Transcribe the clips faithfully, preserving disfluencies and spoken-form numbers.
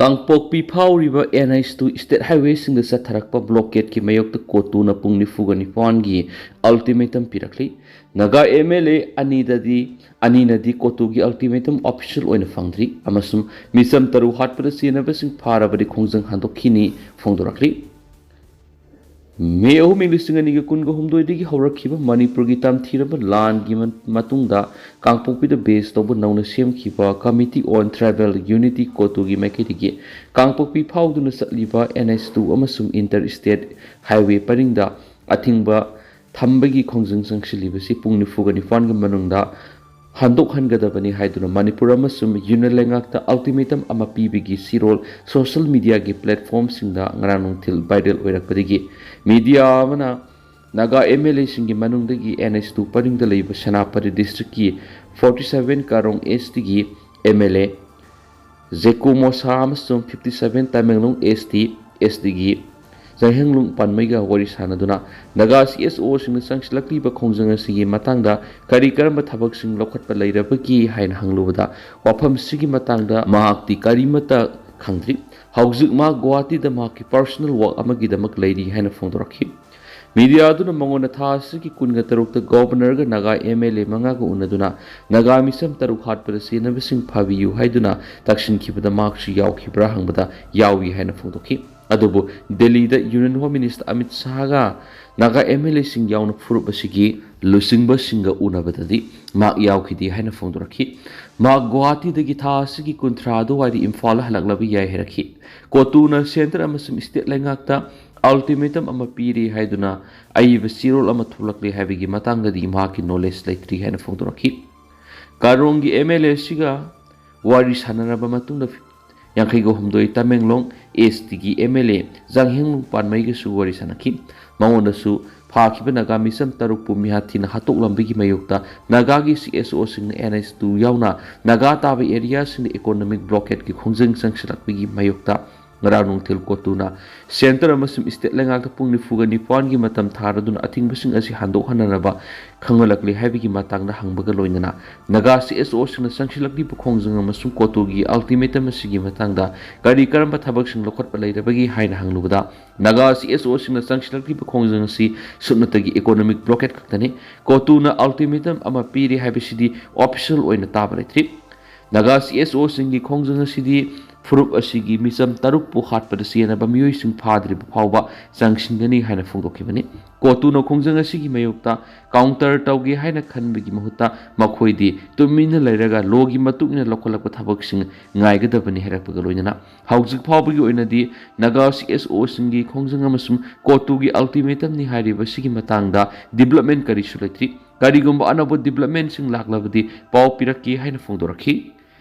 ꯀꯥꯡꯄꯣꯛꯄꯤ ꯐꯥꯎꯔꯤꯕ N H two state highwayꯁꯤꯡꯗ ꯆꯠꯊꯔꯛꯄ blockade ꯀꯤ ꯃꯥꯌꯣꯛꯇ ꯀꯣꯇꯨꯅ ꯄꯨꯡ ꯅꯤꯐꯨꯒ ꯅꯤꯄꯥꯟꯒꯤ ultimatum ꯄꯤꯔꯛꯂꯤ꯫ Naga M L A ꯑꯅꯤꯗꯗꯤ, ꯑꯅꯤꯅꯗꯤ ꯀꯣꯇꯨꯒꯤ ultimatum official ꯑꯣꯏꯅ ꯐꯪꯗ꯭ꯔꯤ ꯑꯃꯁꯨꯡ ꯃꯤꯆꯝ ꯇꯔꯨꯛ ꯍꯥꯠꯄꯗ ꯆꯦꯟꯅꯕꯁꯤꯡ ꯐꯥꯔꯕꯗꯤ ꯈꯣꯡꯖꯪ ꯍꯟꯗꯣꯛꯈꯤꯅꯤ ꯐꯣꯡꯗꯣꯔꯛꯂꯤ꯫ ꯃꯦ ꯑꯍꯨꯝ, ꯏꯪ ꯂꯤꯁꯤꯡ ꯑꯅꯤꯒ ꯀꯨꯟꯒ ꯍꯨꯝꯗꯣꯏꯗꯒꯤ ꯍꯧꯔꯛꯈꯤꯕ ꯃꯅꯤꯄꯨꯔꯒꯤ ꯇꯝꯊꯤꯔꯕ ꯂꯥꯟꯒꯤ ꯃ-, ꯃꯇꯨꯡꯗ ꯀꯥꯡꯄꯣꯛꯄꯤꯗ base ꯇꯧꯕ ꯅꯧꯅ ꯁꯦꯝꯈꯤꯕ Committee on Tribal Unity ꯀꯣꯇꯨꯒꯤ ꯃꯥꯏꯀꯩꯗꯒꯤ ꯀꯥꯡꯄꯣꯛꯄꯤ ꯐꯥꯎꯗꯨꯅ ꯆꯠꯂꯤꯕ N H two ꯑꯃꯁꯨꯡ inter state highway ꯄꯔꯤꯡꯗ ꯑꯊꯤꯡꯕ ꯊꯝꯕꯒꯤ ꯈꯣꯡꯖꯪ ꯆꯪꯁꯤꯜꯂꯤꯕꯁꯤ ꯄꯨꯡ ꯅꯤꯐꯨꯒ ꯅꯤꯄꯥꯟꯒꯤ ꯃꯅꯨꯡꯗ ꯍꯟꯗꯣꯛꯍꯟꯒꯗꯕꯅꯤ ꯍꯥꯏꯗꯨꯅ ꯃꯅꯤꯄꯨꯔ ꯑꯃꯁꯨꯡ Union ꯂꯩꯉꯥꯛꯇ ultimatum ꯑꯃ ꯄꯤꯕꯒꯤ ꯆꯦꯔꯣꯜ social media ꯒꯤ platform ꯁꯤꯡꯗ ꯉꯔꯥꯡ ꯅꯨꯡꯊꯤꯜ viral ꯑꯣꯏꯔꯛꯄꯗꯒꯤ media ꯑꯃꯅ ꯅꯥꯒꯥ M L A ꯁꯤꯡꯒꯤ ꯃꯅꯨꯡꯗꯒꯤ N H two ꯄꯔꯤꯡꯗ ꯂꯩꯕ ꯁꯦꯅꯥꯄꯇꯤ district ꯀꯤ forty seven ꯀꯥꯔꯣꯡ S T ꯒꯤ M L A ꯖꯦꯀꯣ ꯃꯣꯁꯥ ꯑꯃꯁꯨꯡ fifty seven Tamenglong S T, S T ꯒꯤ ꯖꯥꯏꯍꯦꯡꯂꯨꯡ ꯄꯥꯟꯃꯩꯒ ꯋꯥꯔꯤ ꯁꯥꯅꯗꯨꯅ ꯅꯥꯒꯥ C S O ꯁꯤꯡꯅ ꯆꯪꯁꯤꯜꯂꯛꯂꯤꯕ ꯈꯣꯡꯖꯪ ꯑꯁꯤꯒꯤ ꯃꯇꯥꯡꯗ ꯀꯔꯤ ꯀꯔꯝꯕ ꯊꯕꯛꯁꯤꯡ ꯂꯧꯈꯠꯄ ꯂꯩꯔꯕꯒꯦ ꯍꯥꯏꯅ ꯍꯪꯂꯨꯕꯗ, ꯋꯥꯐꯝꯁꯤꯒꯤ ꯃꯇꯥꯡꯗ ꯃꯍꯥꯛꯇꯤ ꯀꯔꯤꯃꯠꯇ ꯈꯪꯗ꯭ꯔꯤ꯫ ꯍꯧꯖꯤꯛ ꯃꯍꯥꯛ ꯒꯨꯋꯥꯍꯥꯇꯤꯗ ꯃꯍꯥꯛꯀꯤ personal work ꯑꯃꯒꯤꯗꯃꯛ ꯂꯩꯔꯤ ꯍꯥꯏꯅ ꯐꯣꯡꯗꯣꯔꯛꯈꯤ꯫ Media ꯑꯗꯨꯅ ꯃꯉꯣꯟꯗ ꯊꯥ ꯑꯁꯤꯒꯤ ꯀꯨꯟꯒ ꯇꯔꯨꯛꯇ Governor ꯒ ꯅꯥꯒꯥ M L A ꯃꯉꯥꯒ ꯎꯅꯗꯨꯅ ꯅꯥꯒꯥ ꯃꯤꯆꯝ ꯇꯔꯨꯛ ꯍꯥꯠꯄꯗ ꯆꯦꯟꯅꯕꯁꯤꯡ ꯐꯥꯕꯤꯌꯨ ꯍꯥꯏꯗꯨꯅ ꯇꯛꯁꯤꯟꯈꯤꯕꯗ ꯃꯍꯥꯛꯁꯨ ꯌꯥꯎꯈꯤꯕ꯭ꯔꯥ ꯍꯪꯕꯗ ꯌꯥꯎꯏ ꯍꯥꯏꯅ ꯐꯣꯡꯗꯣꯛꯈꯤ꯫ ꯑꯗꯨꯕꯨ ꯗꯦꯜꯂꯤꯗ Union Home Minister Amit ꯁꯥꯍꯒ Naga M L A ꯁꯤꯡ ꯌꯥꯎꯅ ꯐꯨꯔꯨꯞ ꯑꯁꯤꯒꯤ ꯂꯨꯆꯤꯡꯕꯁꯤꯡꯒ ꯎꯅꯕꯗꯗꯤ ꯃꯍꯥꯛ ꯌꯥꯎꯈꯤꯗꯦ ꯍꯥꯏꯅ ꯐꯣꯡꯗꯣꯔꯛꯈꯤ꯫ ꯃꯍꯥꯛ ꯒꯨꯋꯥꯍꯥꯇꯤꯗꯒꯤ ꯊꯥ ꯑꯁꯤꯒꯤ ꯀꯨꯟꯊ꯭ꯔꯥ ꯑꯗꯨꯋꯥꯏꯗ ꯏꯝꯐꯥꯜꯗ ꯍꯜꯂꯛꯂꯕ ꯌꯥꯏ ꯍꯥꯏꯔꯛꯈꯤ꯫ ꯀꯣꯇꯨꯅ centre ꯑꯃꯁꯨꯡ state ꯂꯩꯉꯥꯛꯇ ultimatum ꯑꯃ ꯄꯤꯔꯤ ꯍꯥꯏꯗꯨꯅ ꯑꯏꯕ ꯆꯦꯔꯣꯜ ꯑꯃ ꯊꯣꯛꯂꯛꯂꯦ ꯍꯥꯏꯕꯒꯤ ꯃꯇꯥꯡꯗꯗꯤ ꯃꯍꯥꯛꯀꯤ knowledge ꯂꯩꯇ꯭ꯔꯤ ꯍꯥꯏꯅ ꯐꯣꯡꯗꯣꯔꯛꯈꯤ꯫ ꯀꯥꯔꯣꯡꯒꯤ M L A ꯑꯁꯤꯒ ꯋꯥꯔꯤ ꯁꯥꯟꯅꯔꯕ ꯃꯇꯨꯡꯗ ꯌꯥꯡꯈꯩꯒ ꯍꯨꯝꯗꯣꯏ ꯇꯃꯦꯡꯂꯣꯡ S T ꯒꯤ M L A ꯖꯥꯡꯍꯦꯡꯂꯨꯡ ꯄꯥꯟꯃꯩꯒꯁꯨ ꯋꯥꯔꯤ ꯁꯥꯟꯅꯈꯤ꯫ ꯃꯉꯣꯟꯗꯁꯨ ꯐꯥꯈꯤꯕ ꯅꯥꯒꯥ ꯃꯤꯆꯝ ꯇꯔꯨꯛꯄꯨ ꯃꯤꯍꯥꯠ ꯊꯤꯅ ꯍꯥꯠꯇꯣꯛꯂꯝꯕꯒꯤ ꯃꯥꯌꯣꯛꯇ ꯅꯥꯒꯥꯒꯤ C S O ꯁꯤꯡꯅ N H two ꯌꯥꯎꯅ ꯅꯥꯒꯥ ꯇꯥꯕ area ꯁꯤꯡꯗ economic blockade ꯀꯤ ꯈꯣꯡꯖꯪ ꯆꯪꯁꯤꯜꯂꯛꯄꯒꯤ ꯃꯥꯌꯣꯛꯇ ꯉꯔꯥꯡ ꯅꯨꯡꯊꯤꯜ ꯀꯣꯇꯨꯅ ꯁꯦꯟꯇꯔ ꯑꯃꯁꯨꯡ ꯁ꯭ꯇꯦꯠ ꯂꯩꯉꯥꯛꯇ ꯄꯨꯡ ꯅꯤꯐꯨꯒ ꯅꯤꯄꯥꯟꯒꯤ ꯃꯇꯝ ꯊꯥꯔꯗꯨꯅ ꯑꯊꯤꯡꯕꯁꯤꯡ ꯑꯁꯤ ꯍꯟꯗꯣꯛꯍꯟꯅꯅꯕ ꯈꯪꯍꯜꯂꯛꯂꯤ ꯍꯥꯏꯕꯒꯤ ꯃꯇꯥꯡꯗ ꯍꯪꯕꯒ ꯂꯣꯏꯅꯅ ꯅꯥꯒꯥ ꯁꯤ ꯑꯦꯁ ꯑꯣꯁꯤꯡꯅ ꯆꯪꯁꯤꯜꯂꯛꯂꯤꯕ ꯈꯣꯡꯖꯪ ꯑꯃꯁꯨꯡ ꯀꯣꯇꯨꯒꯤ ꯑꯜꯇꯤꯃꯦꯇꯝ ꯑꯁꯤꯒꯤ ꯃꯇꯥꯡꯗ ꯀꯔꯤ ꯀꯔꯝꯕ ꯊꯕꯛꯁꯤꯡ ꯂꯧꯈꯠꯄ ꯂꯩꯔꯕꯒꯦ ꯍꯥꯏꯅ ꯍꯪꯂꯨꯕꯗ, ꯅꯥꯒꯥ ꯁꯤ ꯑꯦꯁ ꯑꯣꯁꯤꯡꯅ ꯆꯪꯁꯤꯜꯂꯛꯂꯤꯕ ꯈꯣꯡꯖꯪ ꯑꯁꯤ ꯁꯨꯞꯅꯇꯒꯤ ꯏꯀꯣꯅꯣꯃꯤꯛ ꯕ꯭ꯂꯣꯀꯦꯠ ꯈꯛꯇꯅꯤ꯫ ꯀꯣꯇꯨꯅ ꯑꯜꯇꯤꯃꯦꯇꯝ ꯑꯃ ꯄꯤꯔꯤ ꯍꯥꯏꯕꯁꯤꯗꯤ ꯑꯣꯐꯤꯁꯤꯌꯦꯜ ꯑꯣꯏꯅ ꯇꯥꯕ ꯂꯩꯇ꯭ꯔꯤ꯫ ꯅꯥꯒꯥ ꯁꯤ ꯑꯦꯁ ꯑꯣꯁꯤꯡꯒꯤ ꯈꯣꯡꯖꯪ ꯑꯁꯤꯗꯤ ꯐꯨꯔꯨꯞ ꯑꯁꯤꯒꯤ ꯃꯤꯆꯝ ꯇꯔꯨꯛꯄꯨ ꯍꯥꯠꯄꯗ ꯆꯦꯟꯅꯕ ꯃꯤꯑꯣꯏꯁꯤꯡ ꯐꯥꯗ꯭ꯔꯤꯕ ꯐꯥꯎꯕ ꯆꯪꯁꯤꯟꯒꯅꯤ ꯍꯥꯏꯅ ꯐꯣꯡꯗꯣꯛꯈꯤꯕꯅꯤ꯫ ꯀꯣꯇꯨꯅ ꯈꯣꯡꯖꯪ ꯑꯁꯤꯒꯤ ꯃꯥꯌꯣꯛꯇ ꯀꯥꯎꯟꯇꯔ ꯇꯧꯒꯦ ꯍꯥꯏꯅ ꯈꯟꯕꯒꯤ ꯃꯍꯨꯠꯇ ꯃꯈꯣꯏꯗꯤ ꯇꯨꯃꯤꯟꯅ ꯂꯩꯔꯒ ꯂꯣꯒꯤ ꯃꯇꯨꯡ ꯏꯟꯅ ꯂꯧꯈꯠꯂꯛꯄ ꯊꯕꯛꯁꯤꯡ ꯉꯥꯏꯒꯗꯕꯅꯤ ꯍꯥꯏꯔꯛꯄꯒ ꯂꯣꯏꯅꯅ ꯍꯧꯖꯤꯛ ꯐꯥꯎꯕꯒꯤ ꯑꯣꯏꯅꯗꯤ ꯅꯥꯒꯥ ꯁꯤ ꯑꯦꯁ ꯑꯣꯁꯤꯡꯒꯤ ꯈꯣꯡꯖꯪ ꯑꯃꯁꯨꯡ ꯀꯣꯇꯨꯒꯤ ꯑꯜꯇꯤꯃꯦꯇꯝꯅꯤ ꯍꯥꯏꯔꯤꯕꯁꯤꯒꯤ ꯃꯇꯥꯡꯗ ꯗꯤꯕꯂꯞꯃꯦꯟ ꯀꯔꯤꯁꯨ ꯂꯩꯇ꯭ꯔꯤ꯫ ꯀꯔꯤꯒꯨꯝꯕ ꯑꯅꯧꯕ ꯗꯤꯕꯂꯞꯃꯦꯟꯁꯤꯡ ꯂꯥꯛꯂꯕꯗꯤ ꯄꯥꯎ ꯄꯤꯔꯛꯀꯦ ꯍꯥꯏꯅ ꯐꯣꯡꯗꯣꯔꯛꯈꯤ꯫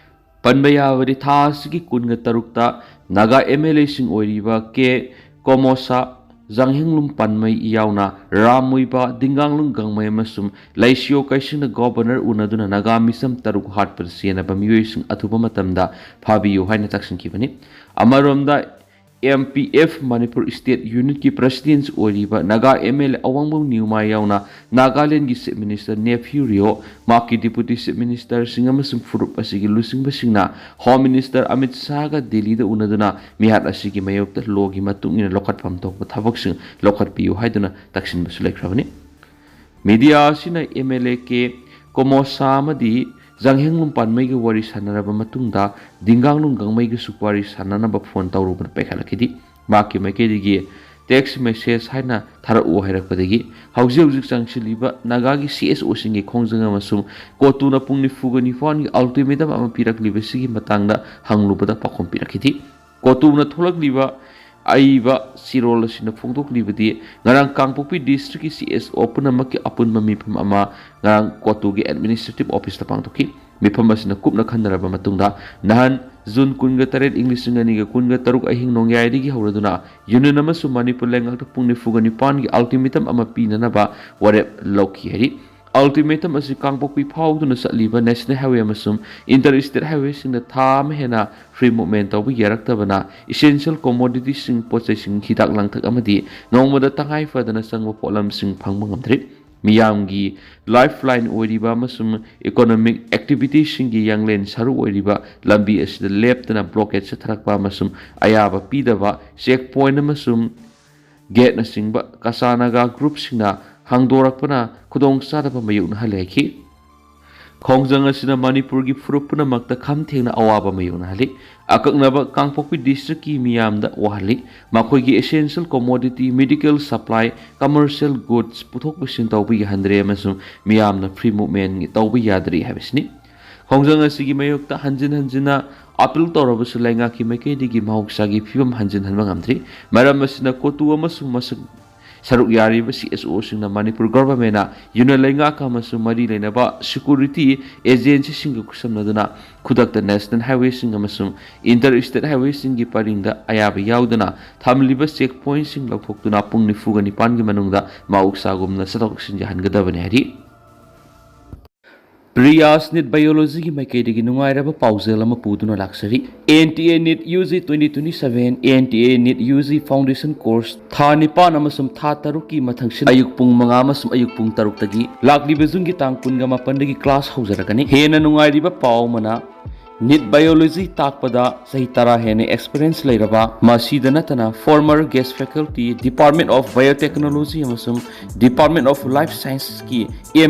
ꯄꯟꯕ ꯌꯥꯕꯗꯤ ꯊꯥ ꯑꯁꯤꯒꯤ ꯀꯨꯟꯒ ꯇꯔꯨꯛꯇ ꯅꯥꯒꯥ ꯑꯦꯝ ꯑꯦꯜ ꯑꯦꯁꯤꯡ ꯑꯣꯏꯔꯤꯕ ꯀꯦ ꯀꯣꯃꯣꯁꯥ, ꯖꯥꯡꯍꯦꯡꯂꯨꯝ ꯄꯥꯟꯃꯩ ꯌꯥꯎꯅ ꯔꯥꯝ ꯃꯨꯏꯕꯥ, ꯗꯤꯡꯒꯥꯡꯂꯨꯡ ꯒꯥꯡꯃꯩ ꯑꯃꯁꯨꯡ ꯂꯩꯁꯤꯌꯣ ꯀꯩꯁꯤꯡꯅ ꯒꯣꯕꯔꯅꯔ ꯎꯅꯗꯨꯅ ꯅꯥꯒꯥ ꯃꯤꯆꯝ ꯇꯔꯨꯛ ꯍꯥꯠꯄꯗ ꯆꯦꯟꯅꯕ ꯃꯤꯑꯣꯏꯁꯤꯡ ꯑꯊꯨꯕ ꯃꯇꯝꯗ ꯐꯥꯕꯤꯌꯨ ꯍꯥꯏꯅ ꯇꯛꯁꯤꯟꯈꯤꯕꯅꯤ꯫ ꯑꯃꯔꯣꯝꯗ, M P F Manipur state ꯌꯨꯅꯤꯠꯀꯤ ꯄ꯭ꯔꯁꯤꯗꯦꯟꯠ ꯑꯣꯏꯔꯤꯕ Naga M L A Awangbam Nyuma ꯌꯥꯎꯅ ꯅꯥꯒꯥꯂꯦꯟꯗꯒꯤ ꯆꯤꯐ ꯃꯤꯅꯤꯁꯇꯔ ꯅꯦꯐ꯭ꯌꯨ ꯔꯤꯑꯣ, ꯃꯍꯥꯛꯀꯤ ꯗꯤꯄꯨꯇꯤ ꯆꯤꯐ ꯃꯤꯅꯤꯁꯇꯔꯁꯤꯡ ꯑꯃꯁꯨꯡ ꯐꯨꯔꯨꯞ ꯑꯁꯤꯒꯤ ꯂꯨꯆꯤꯡꯕꯁꯤꯡꯅ ꯍꯣꯝ ꯃꯤꯅꯤꯁꯇꯔ ꯑꯃꯤꯠ ꯁꯥꯍꯒ ꯗꯤꯜꯂꯤꯗ ꯎꯅꯗꯨꯅ ꯃꯤꯍꯥꯠ ꯑꯁꯤꯒꯤ ꯃꯥꯌꯣꯛꯇ ꯂꯣꯒꯤ ꯃꯇꯨꯡ ꯏꯟꯅ ꯂꯧꯈꯠꯐꯝ ꯊꯣꯛꯄ ꯊꯕꯛꯁꯤꯡ ꯂꯧꯈꯠꯄꯤꯌꯨ ꯍꯥꯏꯗꯨꯅ ꯇꯛꯁꯤꯟꯕꯁꯨ ꯂꯩꯈ꯭ꯔꯕꯅꯤ꯫ ꯃꯤꯗꯤꯌꯥ ꯑꯁꯤꯅ ꯑꯦꯝ ꯑꯦꯜ ꯑꯦ ꯀꯦ ꯀꯣꯃꯣꯁꯥ ꯑꯃꯗꯤ ꯖꯥꯡꯍꯦꯡꯂꯨꯝ ꯄꯥꯟꯃꯩꯒ ꯋꯥꯔꯤ ꯁꯥꯟꯅꯔꯕ ꯃꯇꯨꯡꯗ ꯗꯤꯡꯒꯥꯡꯂꯨꯡ ꯒꯥꯡꯃꯩꯒꯁꯨ ꯋꯥꯔꯤ ꯁꯥꯟꯅꯅꯕ ꯐꯣꯟ ꯇꯧꯔꯨꯕꯅ ꯄꯥꯏꯈꯠꯂꯛꯈꯤꯗꯦ꯫ ꯃꯍꯥꯛꯀꯤ ꯃꯥꯏꯀꯩꯗꯒꯤ ꯇꯦꯛꯁ ꯃꯦꯁꯦꯖ ꯍꯥꯏꯅ ꯊꯥꯔꯛꯎ ꯍꯥꯏꯔꯛꯄꯗꯒꯤ ꯍꯧꯖꯤꯛ ꯍꯧꯖꯤꯛ ꯆꯪꯁꯤꯜꯂꯤꯕ ꯅꯥꯒꯥꯒꯤ ꯁꯤ ꯑꯦꯁ ꯑꯣꯁꯤꯡꯒꯤ ꯈꯣꯡꯖꯪ ꯑꯃꯁꯨꯡ ꯀꯣꯇꯨꯅ ꯄꯨꯡ ꯅꯤꯐꯨꯒ ꯅꯤꯄꯥꯟꯒꯤ ꯑꯜꯇꯤꯃꯦꯇꯝ ꯑꯃ ꯄꯤꯔꯛꯂꯤꯕꯁꯤꯒꯤ ꯃꯇꯥꯡꯗ ꯍꯪꯂꯨꯕꯗ ꯄꯥꯎꯈꯨꯝ ꯄꯤꯔꯛꯈꯤꯗꯦ꯫ ꯀꯣꯇꯨꯅ ꯊꯣꯛꯂꯛꯂꯤꯕ ꯑꯏꯕ ꯆꯦꯔꯣꯜ ꯑꯁꯤꯅ ꯐꯣꯡꯗꯣꯛꯂꯤꯕꯗꯤ ꯉꯔꯥꯡ ꯀꯥꯡꯄꯣꯛꯄꯤ ꯗꯤꯁꯇ꯭ꯔꯤꯛꯀꯤ ꯁꯤ ꯑꯦꯁ ꯑꯣ ꯄꯨꯝꯅꯃꯛꯀꯤ ꯑꯄꯨꯟꯕ ꯃꯤꯐꯝ ꯑꯃ ꯉꯔꯥꯡ ꯀꯣꯇꯨꯒꯤ ꯑꯦꯗꯃꯤꯅꯤꯁꯇ꯭ꯔꯦꯇꯤꯚ ꯑꯣꯐꯤꯁꯇ ꯄꯥꯡꯊꯣꯛꯈꯤ꯫ ꯃꯤꯐꯝ ꯑꯁꯤꯅ ꯀꯨꯞꯅ ꯈꯟꯅꯔꯕ ꯃꯇꯨꯡꯗ ꯅꯍꯥꯟ ꯖꯨꯟ ꯀꯨꯟꯒ ꯇꯔꯦꯠ, ꯏꯪ ꯂꯤꯁꯤꯡ ꯑꯅꯤꯒ ꯀꯨꯟꯒ ꯇꯔꯨꯛ ꯑꯍꯤꯡ ꯅꯣꯡꯌꯥꯏꯗꯒꯤ ꯍꯧꯔꯗꯨꯅ ꯌꯨꯅꯤꯌꯟ ꯑꯃꯁꯨꯡ ꯃꯅꯤꯄꯨꯔ ꯂꯩꯉꯥꯛꯇ ꯄꯨꯡ ꯅꯤꯐꯨꯒ ꯅꯤꯄꯥꯟꯒꯤ ꯑꯜꯇꯤꯃꯦꯇꯝ ꯑꯃ ꯄꯤꯅꯅꯕ ꯋꯥꯔꯦꯞ ꯂꯧꯈꯤ ꯍꯥꯏꯔꯤ꯫ Ultimatum ꯑꯁꯤ ꯀꯥꯡꯄꯣꯛꯄꯤ ꯐꯥꯎꯗꯨꯅ ꯆꯠꯂꯤꯕ National Highway ꯑꯃꯁꯨꯡ Inter State Highwayꯁꯤꯡꯗ ꯊꯥ ꯑꯃ ꯍꯦꯟꯅ free movement ꯇꯧꯕ ꯌꯥꯔꯛꯇꯕꯅ essential commoditiesꯁꯤꯡ, ꯄꯣꯠꯆꯩꯁꯤꯡ, ꯍꯤꯗꯥꯛ ꯂꯥꯡꯊꯛ ꯑꯃꯗꯤ ꯅꯣꯡꯃꯗ ꯇꯉꯥꯏ ꯐꯗꯅ ꯆꯪꯕ ꯄꯣꯠꯂꯝꯁꯤꯡ ꯐꯪꯕ ꯉꯝꯗ꯭ꯔꯤ꯫ ꯃꯤꯌꯥꯝꯒꯤ lifeline ꯑꯣꯏꯔꯤꯕ ꯑꯃꯁꯨꯡ economic activitiesꯁꯤꯡꯒꯤ ꯌꯥꯡꯂꯦꯟ ꯁꯔꯨ ꯑꯣꯏꯔꯤꯕ ꯂꯝꯕꯤ ꯑꯁꯤꯗ ꯂꯦꯞꯇꯅ blockade ꯆꯠꯊꯔꯛꯄ ꯑꯃꯁꯨꯡ ꯑꯌꯥꯕ ꯄꯤꯗꯕ check point ꯑꯃꯁꯨꯡ ꯒꯦꯠꯅꯆꯤꯡꯕ ꯀꯆꯥꯅꯒꯥ groupꯁꯤꯡꯅ ꯍꯥꯡꯗꯣꯔꯛꯄꯅ ꯈꯨꯗꯣꯡꯆꯥꯗꯕ ꯃꯥꯌꯣꯛꯅꯍꯜꯂꯦ ꯍꯥꯏꯈꯤ꯫ ꯈꯣꯡꯖꯪ ꯑꯁꯤꯅ ꯃꯅꯤꯄꯨꯔꯒꯤ ꯐꯨꯔꯨꯞ ꯄꯨꯝꯅꯃꯛꯇ ꯈꯝ ꯊꯦꯡꯅ ꯑꯋꯥꯕ ꯃꯥꯌꯣꯛꯅꯍꯜꯂꯤ꯫ ꯑꯀꯛꯅꯕ ꯀꯥꯡꯄꯣꯛꯄꯤ districtꯀꯤ ꯃꯤꯌꯥꯝꯗ ꯋꯥꯍꯜꯂꯤ꯫ ꯃꯈꯣꯏꯒꯤ essential commodity, medical supply, commercial goods ꯄꯨꯊꯣꯛ ꯄꯨꯁꯤꯟ ꯇꯧꯕ ꯌꯥꯍꯟꯗ꯭ꯔꯦ ꯑꯃꯁꯨꯡ ꯃꯤꯌꯥꯝꯅ free movement ꯇꯧꯕ ꯌꯥꯗ꯭ꯔꯦ ꯍꯥꯏꯕꯁꯤꯅꯤ꯫ ꯈꯣꯡꯖꯪ ꯑꯁꯤꯒꯤ ꯃꯥꯌꯣꯛꯇ ꯍꯟꯖꯤꯟ ꯍꯟꯖꯤꯟꯅ appeal ꯇꯧꯔꯕꯁꯨ ꯂꯩꯉꯥꯛꯀꯤ ꯃꯥꯏꯀꯩꯗꯒꯤ ꯃꯍꯧꯁꯥꯒꯤ ꯐꯤꯕꯝ ꯍꯟꯖꯤꯟꯍꯟꯕ ꯉꯝꯗ꯭ꯔꯤ꯫ ꯃꯔꯝ ꯑꯁꯤꯅ ꯀꯣꯇꯨ ꯑꯃꯁꯨꯡ ꯃꯁꯛ ꯁꯔꯨꯛ ꯌꯥꯔꯤꯕ CSOꯁꯤꯡꯅ ꯃꯅꯤꯄꯨꯔ governmentꯅ union ꯂꯩꯉꯥꯛꯀ ꯑꯃꯁꯨꯡ ꯃꯔꯤ ꯂꯩꯅꯕ security agencyꯁꯤꯡꯒ ꯈꯨꯠꯁꯝꯅꯗꯨꯅ ꯈꯨꯗꯛꯇ National Highwayꯁꯤꯡ ꯑꯃꯁꯨꯡ Inter State Highwayꯁꯤꯡꯒꯤ ꯄꯔꯤꯡꯗ ꯑꯌꯥꯕ ꯌꯥꯎꯗꯅ ꯊꯝꯂꯤꯕ check pointꯁꯤꯡ ꯂꯧꯊꯣꯛꯇꯨꯅ ꯄꯨꯡ ꯅꯤꯐꯨꯒ ꯅꯤꯄꯥꯟꯒꯤ ꯃꯅꯨꯡꯗ ꯃꯍꯧꯁꯥꯒꯨꯝꯅ ꯆꯠꯊꯣꯛ ꯆꯠꯁꯤꯟ ꯌꯥꯍꯟꯒꯗꯕꯅꯤ ꯍꯥꯏꯔꯤ꯫ ꯄ꯭ꯔꯤꯌꯥꯁ NEET Biologyꯒꯤ ꯃꯥꯏꯀꯩꯗꯒꯤ ꯅꯨꯡꯉꯥꯏꯔꯕ ꯄꯥꯎꯖꯦꯜ ꯑꯃ ꯄꯨꯗꯨꯅ ꯂꯥꯛꯆꯔꯤ꯫ NTA NEET UG twenty twenty-seven, NTA NEET UG Foundation Course ꯊꯥ ꯅꯤꯄꯥꯟ ꯑꯃꯁꯨꯡ ꯊꯥ ꯇꯔꯨꯛꯀꯤ ꯃꯊꯪꯁꯤꯠ ꯑꯌꯨꯛ ꯄꯨꯡ ꯃꯉꯥ ꯑꯃꯁꯨꯡ ꯑꯌꯨꯛ ꯄꯨꯡ ꯇꯔꯨꯛꯇꯒꯤ ꯂꯥꯛꯂꯤꯕ Juneꯒꯤ ꯇꯥꯡ ꯀꯨꯟꯒ ꯃꯥꯄꯟꯗꯒꯤ class ꯍꯧꯖꯔꯛꯀꯅꯤ꯫ ꯍꯦꯟꯅ ꯅꯨꯡꯉꯥꯏꯔꯤꯕ ꯄꯥꯎ ꯑꯃꯅ, NEET Biology ꯇꯥꯛꯄꯗ ꯆꯍꯤ ꯇꯔꯥ ꯍꯦꯟꯅ experience ꯂꯩꯔꯕ, ꯃꯁꯤꯗ ꯅꯠꯇꯅ former guest faculty, Department of Biotechnology ꯑꯃꯁꯨꯡ Department of Life Scienceꯀꯤ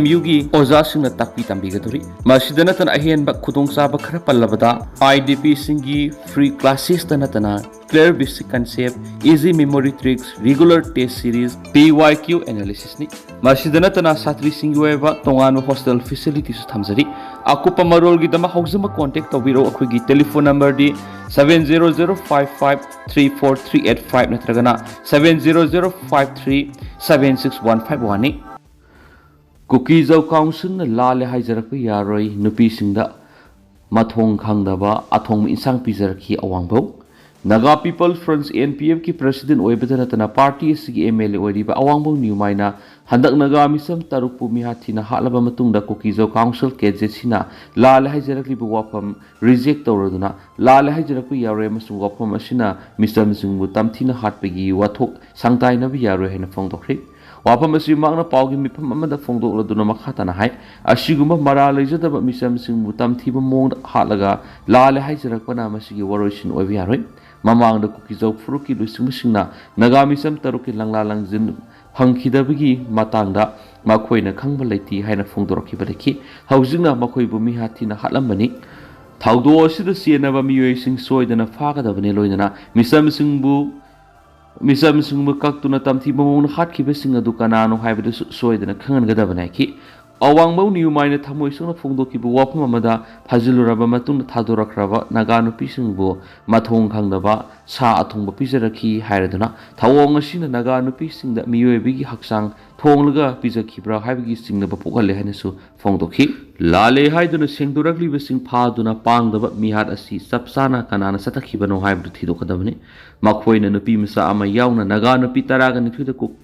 MUꯒꯤ ꯑꯣꯖꯥꯁꯤꯡꯅ ꯇꯥꯛꯄꯤ ꯇꯝꯕꯤꯒꯗꯧꯔꯤ꯫ ꯃꯁꯤꯗ ꯅꯠꯇꯅ ꯑꯍꯦꯟꯕ ꯈꯨꯗꯣꯡꯆꯥꯕ ꯈꯔ ꯄꯜꯂꯕꯗ, IDPꯁꯤꯡꯒꯤ free classesꯇ ꯅꯠꯇꯅ clear basic concept, easy memory tricks, regular test series, PYQ analysisꯅꯤ꯫ ꯃꯁꯤꯗ ꯅꯠꯇꯅ ꯁꯥꯇ꯭ꯔꯤꯁꯤꯡꯒꯤ ꯑꯣꯏꯕ ꯇꯣꯉꯥꯟꯕ hostel facilityꯁꯨ ꯊꯝꯖꯔꯤ꯫ ꯑꯀꯨꯞꯄ ꯃꯔꯣꯜꯒꯤꯗꯃꯛ ꯍꯧꯖꯤꯛꯃꯛ contact ꯇꯧꯕꯤꯔꯛꯎ꯫ ꯑꯩꯈꯣꯏꯒꯤ telephone numberꯗꯤ seven zero zero five five three four three eight five ꯅꯠꯇ꯭ꯔꯒꯅ seven zero zero five three seven six one five oneꯅꯤ꯫ ꯀꯨꯀꯤꯖꯧ councilꯅ ꯂꯥꯜꯂꯦ ꯍꯥꯏꯖꯔꯛꯄ ꯌꯥꯔꯣꯏ, ꯅꯨꯄꯤꯁꯤꯡꯗ ꯃꯊꯣꯡ ꯈꯪꯗꯕ ꯑꯊꯣꯡꯕ ꯏꯟꯁꯥꯡ ꯄꯤꯖꯔꯛꯈꯤ ꯑꯋꯥꯡꯕꯧ꯫ Naga People Front, N P F ꯀꯤ president ꯑꯣꯏꯕꯗ ꯅꯠꯇꯅ party ꯑꯁꯤꯒꯤ M L A ꯑꯣꯏꯔꯤꯕ ꯑꯋꯥꯡꯕꯧ ꯅ꯭ꯌꯨꯃꯥꯏꯅ ꯍꯟꯗꯛ ꯅꯥꯒꯥ ꯃꯤꯆꯝ ꯇꯔꯨꯛꯄꯨ ꯃꯤꯍꯥꯠ ꯊꯤꯅ ꯍꯥꯠꯂꯕ ꯃꯇꯨꯡꯗ ꯀꯨꯀꯤꯖꯧ council K Z Cꯅ ꯂꯥꯜꯂꯦ ꯍꯥꯏꯖꯔꯛꯂꯤꯕ ꯋꯥꯐꯝ reject ꯇꯧꯔꯗꯨꯅ, ꯂꯥꯜꯂꯦ ꯍꯥꯏꯖꯔꯛꯄ ꯌꯥꯔꯣꯏ ꯑꯃꯁꯨꯡ ꯋꯥꯐꯝ ꯑꯁꯤꯅ ꯃꯤꯆꯝꯁꯤꯡꯕꯨ ꯇꯝꯊꯤꯅ ꯍꯥꯠꯄꯒꯤ ꯋꯥꯊꯣꯛ ꯁꯥꯡꯇꯥꯏꯅꯕ ꯌꯥꯔꯣꯏ ꯍꯥꯏꯅ ꯐꯣꯡꯗꯣꯛꯈ꯭ꯔꯤ꯫ ꯋꯥꯐꯝ ꯑꯁꯤ ꯃꯍꯥꯛꯅ ꯄꯥꯎꯒꯤ ꯃꯤꯐꯝ ꯑꯃꯗ ꯐꯣꯡꯗꯣꯛꯂꯗꯨꯅ ꯃꯈꯥ ꯇꯥꯅ ꯍꯥꯏ, ꯑꯁꯤꯒꯨꯝꯕ ꯃꯔꯥꯜ ꯂꯩꯖꯗꯕ ꯃꯤꯆꯝꯁꯤꯡꯕꯨ ꯇꯝꯊꯤꯕ ꯃꯑꯣꯡꯗ ꯍꯥꯠꯂꯒ ꯂꯥꯜꯂꯦ ꯍꯥꯏꯖꯔꯛꯄꯅ ꯃꯁꯤꯒꯤ ꯋꯥꯔꯣꯏꯁꯤꯟ ꯑꯣꯏꯕ ꯌꯥꯔꯣꯏ꯫ ꯃꯃꯥꯡꯗ ꯀꯨꯀꯤꯖꯧ ꯐꯨꯔꯨꯞꯀꯤ ꯂꯨꯆꯤꯡꯕꯁꯤꯡꯅ ꯅꯥꯒꯥ ꯃꯤꯆꯝ ꯇꯔꯨꯛꯀꯤ ꯂꯪꯂꯥ ꯂꯪꯖꯤꯟ ꯐꯪꯈꯤꯗꯕꯒꯤ ꯃꯇꯥꯡꯗ ꯃꯈꯣꯏꯅ ꯈꯪꯕ ꯂꯩꯇꯦ ꯍꯥꯏꯅ ꯐꯣꯡꯗꯣꯔꯛꯈꯤꯕ ꯂꯩꯈꯤ꯫ ꯍꯧꯖꯤꯛꯅ ꯃꯈꯣꯏꯕꯨ ꯃꯤꯍꯥꯠ ꯊꯤꯅ ꯍꯥꯠꯂꯝꯕꯅꯤ꯫ ꯊꯧꯗꯣꯛ ꯑꯁꯤꯗ ꯆꯦꯟꯅꯕ ꯃꯤꯑꯣꯏꯁꯤꯡ ꯁꯣꯏꯗꯅ ꯐꯥꯒꯗꯕꯅꯤ, ꯂꯣꯏꯅꯅ ꯃꯤꯆꯝꯁꯤꯡꯕꯨ ꯃꯤꯆꯝꯁꯤꯡꯕꯨ ꯀꯛꯇꯨꯅ ꯇꯝꯊꯤꯕ ꯃꯑꯣꯡꯗ ꯍꯥꯠꯈꯤꯕꯁꯤꯡ ꯑꯗꯨ ꯀꯅꯥꯅꯣ ꯍꯥꯏꯕꯗꯨꯁꯨ ꯁꯣꯏꯗꯅ ꯈꯪꯍꯟꯒꯗꯕꯅꯤ ꯍꯥꯏꯈꯤ꯫ ꯑꯋꯥꯡꯕꯧ ꯅ꯭ꯌꯨꯃꯥꯏꯅ ꯊꯃꯣꯏ ꯁꯣꯛꯅ ꯐꯣꯡꯗꯣꯛꯈꯤꯕ ꯋꯥꯐꯝ ꯑꯃꯗ ꯐꯥꯖꯤꯜꯂꯨꯔꯕ ꯃꯇꯨꯡꯗ ꯊꯥꯗꯣꯔꯛꯈ꯭ꯔꯕ ꯅꯥꯒꯥ ꯅꯨꯄꯤꯁꯤꯡꯕꯨ ꯃꯊꯣꯡ ꯈꯪꯗꯕ ꯁꯥ ꯑꯊꯣꯡꯕ ꯄꯤꯖꯔꯛꯈꯤ ꯍꯥꯏꯔꯗꯨꯅ ꯊꯧꯑꯣꯡ ꯑꯁꯤꯅ ꯅꯥꯒꯥ ꯅꯨꯄꯤꯁꯤꯡꯗ ꯃꯤꯑꯣꯏꯕꯒꯤ ꯍꯛꯆꯥꯡ ꯊꯣꯡꯂꯒ ꯄꯤꯖꯈꯤꯕ꯭ꯔꯥ ꯍꯥꯏꯕꯒꯤ ꯆꯤꯡꯅꯕ ꯄꯣꯛꯍꯜꯂꯦ ꯍꯥꯏꯅꯁꯨ ꯐꯣꯡꯗꯣꯛꯈꯤ꯫ ꯂꯥꯜꯂꯦ ꯍꯥꯏꯗꯨꯅ ꯁꯦꯡꯗꯣꯔꯛꯂꯤꯕꯁꯤꯡ ꯐꯥꯗꯨꯅ ꯄꯥꯡꯗꯕ ꯃꯤꯍꯥꯠ ꯑꯁꯤ ꯆꯞ ꯆꯥꯅ ꯀꯅꯥꯅ ꯆꯠꯊꯈꯤꯕꯅꯣ ꯍꯥꯏꯕꯗꯨ ꯊꯤꯗꯣꯛꯀꯗꯕꯅꯤ꯫ ꯃꯈꯣꯏꯅ ꯅꯨꯄꯤ ꯃꯆꯥ ꯑꯃ ꯌꯥꯎꯅ ꯅꯥꯒꯥ ꯅꯨꯄꯤ ꯇꯔꯥꯒ ꯅꯤꯊꯣꯏꯗ ꯀꯨꯛ